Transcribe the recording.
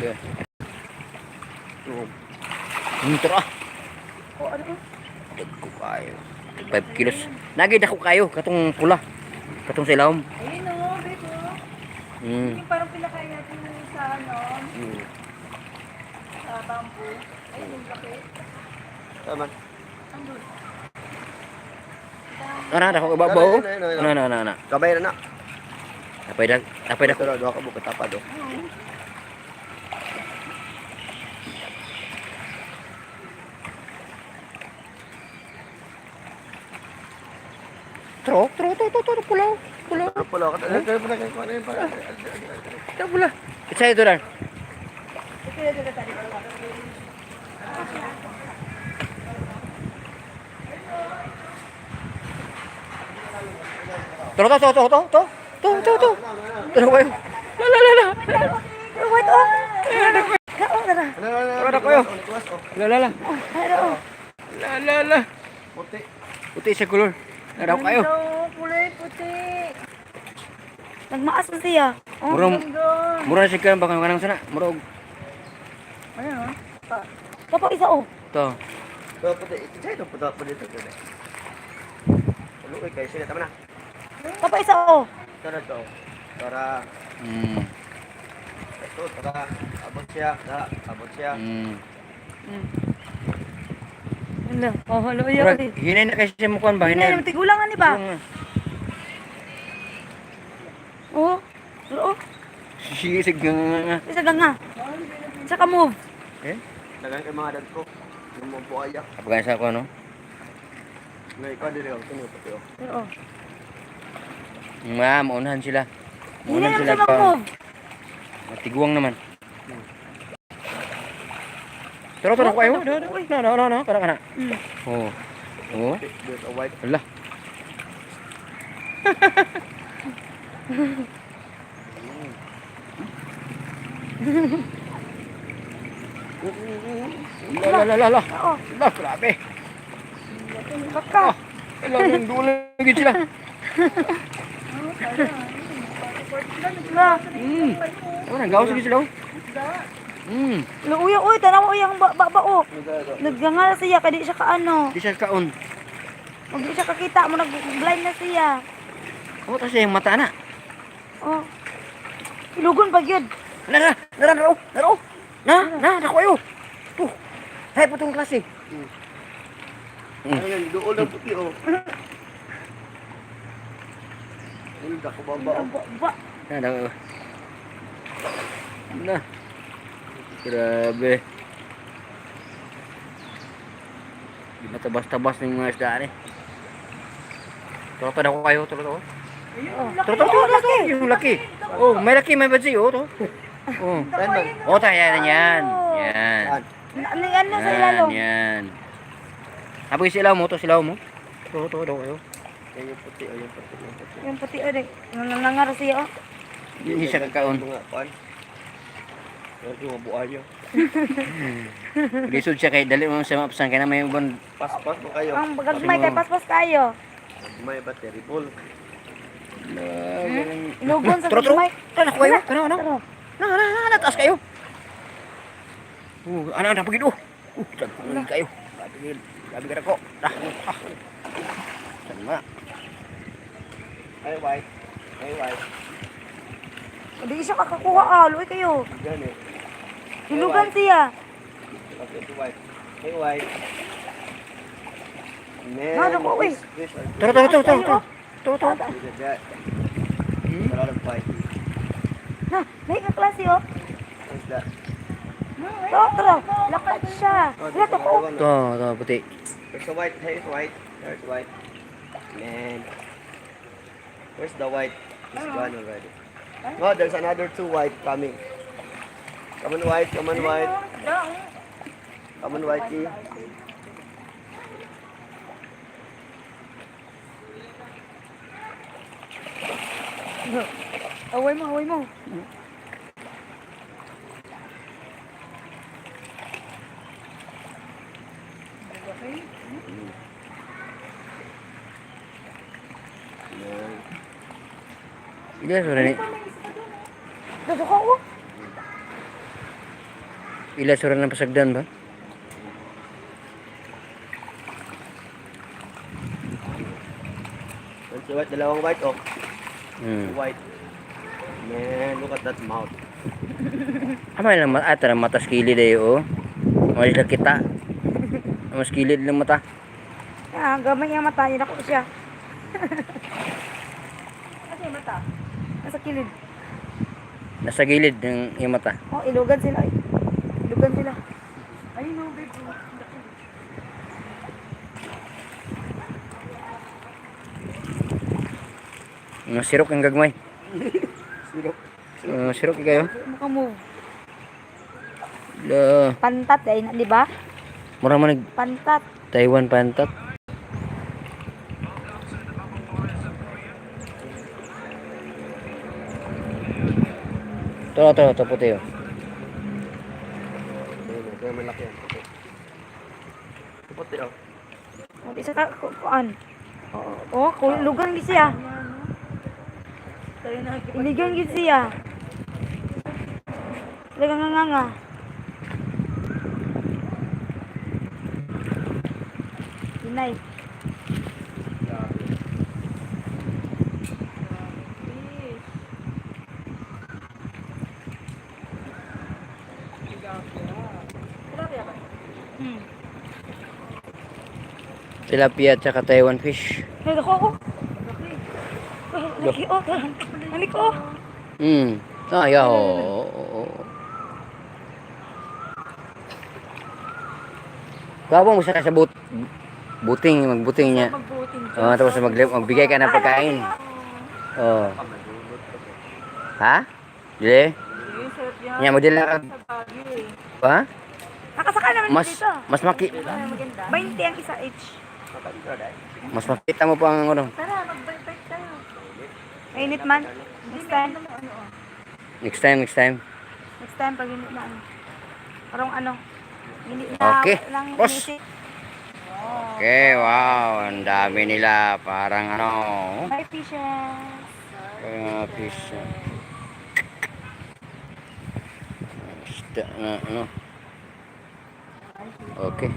Grabe. Tara. Oh, ano? Dagko kayo. 5 kilos. Nagi dako kayo katong pula. Katong sa ilawom. Ayun oh, babe oh. Yung parang pinakain natin yung sa ano, sa bamboo. Ayun, yung laki. Tama. Andun. Ana dako ka babaw. Ano, ano, ano, Ana ana ana ana. Kabay na na. Apay dag, apay dako. Pero duha ka bukat tapad oh. Tro, tro, tro, tro, tro, pula. Pula. Pero pula ka. Pero pula ka ano yung para. Ito pula. Isa ito lang. Ito na dito tayo. Tro, to, to, to, to, to. To, to, to. Tro kayo. La, la, la, la. Wait, oh! Oh, tara. Ano ano Tara, kayo. La, la, la. Oh, ano, oh. La, la, la. Puti. Puti sa kolor. Naraw kayo. Ganda, oh, kulay puti. Nagmaas na siya. Oh, Murang, ganda. mura siya ka baka kanang sana. Mura og Ano, oh? Papa, isa, oh. to. Pero puti. Ito ito puti puti ito. Luoy kayo sila tama na. Papa, isa, oh. Tara to. Tara. Ito tara. Abot siya. Tara. Abot siya. Ano? Oh, hello, iya Mura, kasi. hinay na kasi siya mukuan ba? Hinay Hinay. naman, tigulangan, di ba? Oh. Pero, oh. Sisig nga nga nga. Isa nga. Saka move. Eh? Dagan kay mga dad ko. Yung mga buaya. Apa sa ako ano? Ngay ka dili ang tunog puti oh. Pero, oh. Nga, maunahan sila. Hinay Maunahan naman sila siya pa. mag-move. Matiguang naman. Tara, tara, kayo. Na, na, na, na, kana, kana. Oh. Oh. There's a white. Ala. La, la, la, la. Oo. La, grabe. Baka. Ala, nang dulo lagi sila. La. Oh, nanggaw sige sila. Luuya, uy. Tanaw, uy. Ang ba, ba, oh. Naggangala siya. Kaya di siya kaano. Di siya kaon. Huwag di siya kakita mo. Nag-blind na siya. Oh, tas yung mata na. Oh. Ilugon pag yun. Na, na, na, na, na, na, na, na, na, kayo. Tuh. Hay putong klase. Ano yan? Doon ang puti oh. Ano dako baba oh. Ba, ba. Na, na, na. Grabe. Di matabas-tabas ng mga isda ni. Turo to ko kayo, turo to. Turo to, turo to. Yung laki. Oh, may laki, may badsi. Oh, to. Oh. Yan man. Oh, tayo yan, yan. Yan. Yan. Ano ano sa Yan, ilalo? yan. Habang silaw mo, to silaw mo. To, to, to, kayo. Yan yung puti oh, yung puti, yung puti. Yung puti, oh. Nangangar siya, oh. Hindi siya kakaon. Mga kuan. Yan yung mga buaya. Lisod siya kay dali mo sa mapsan kay na may uban. Paspas mo kayo. Ang gagmay kay paspas kayo. May ba terrible? Ilugon sa Turo, turo. gagmay. Tara na kayo. Tara na. Tara. Na, na, na, na, taas kayo. Ano, ano, pagid, oh. Dagko kayo. Grabe, gid. Grabe ka ko. Ah, ah. Saan ma? Ay white. Ay white. Hindi siya kakakuha, ah. Luoy kayo. Yan eh. Ilugan siya. Okay, ito white. Hey white. Man, Ano ko, uy? this fish are Tara, tara, tara, tara. Tara, tara. good. Look at that. A lot of white. Na, may kaklase, oh. What's that? Tara, tara. Lakad siya. Oh, Wala there's to ko. another one, oh. To, to, puti. There's a white. Hey, it's white. There's white. Man. Where's the white? It's gone already. Oh, there's another two white coming. Come on, white. Come on, white. Come on, whitey. Away mo, away mo. Man. Hindi, sorry ni. Dito ko, oh. Ila sura ng pasagdan ba? That's the white, dalawang white oh. White. Man, look at that mouth. Ama lang mata, tara mata sa kilid eh, oh. Mas kita. Mas kilid lang mata. Ah, gamay ang mata niya. Nako siya. Ano yung mata? Nasa kilid. Nasa gilid ng iyong mata. Oh, ilugan sila. Eh. Ilugan sila. Ayun oh, babe. Oh. Ang laki. Mga sirok ang gagmay. Sirok. Sirok kayo. Mukhang move. La, Pantat eh, di ba? mura man nag Pantat. Taiwan pantat. Ito, ito, ito, puti oh. Ayun, oh, kaya malaki yan. Puti. Puti oh. Oh, isa ka kuan. Oo, oh, lugan gid siya. Tayo na. Iligan gid siya. Talaga nga nga nga. Inay. Fish. Tilapia ba? Tilapia at saka Taiwan fish. Ay, ako oh. Laki. Ay, laki oh. Laki oh. Ah, yeah, oo. Gawang mo siya sa buting, magbuting niya. Mag-boating. Oh, tapos magbigay ka ng pagkain. Oh. Ha? Dili? Yung sarap yan. Nya mo dila ka. Sa Baguio eh. Ha? Nakasaka naman Mas dito. mas maki Ay, maganda. 20 ang isa each. mas makita mo pa ang ano. Tara, mag-bike-bike tayo. Mainit man. Next time. Ano, ano, oh. Next time, next time. Next time pag init na ano. Parang ano. Hindi na Okay. lang Boss. iniisip. Okay, wow, ang dami nila, parang ano, Bye fishes. mga fish. Isda na ano. Okay.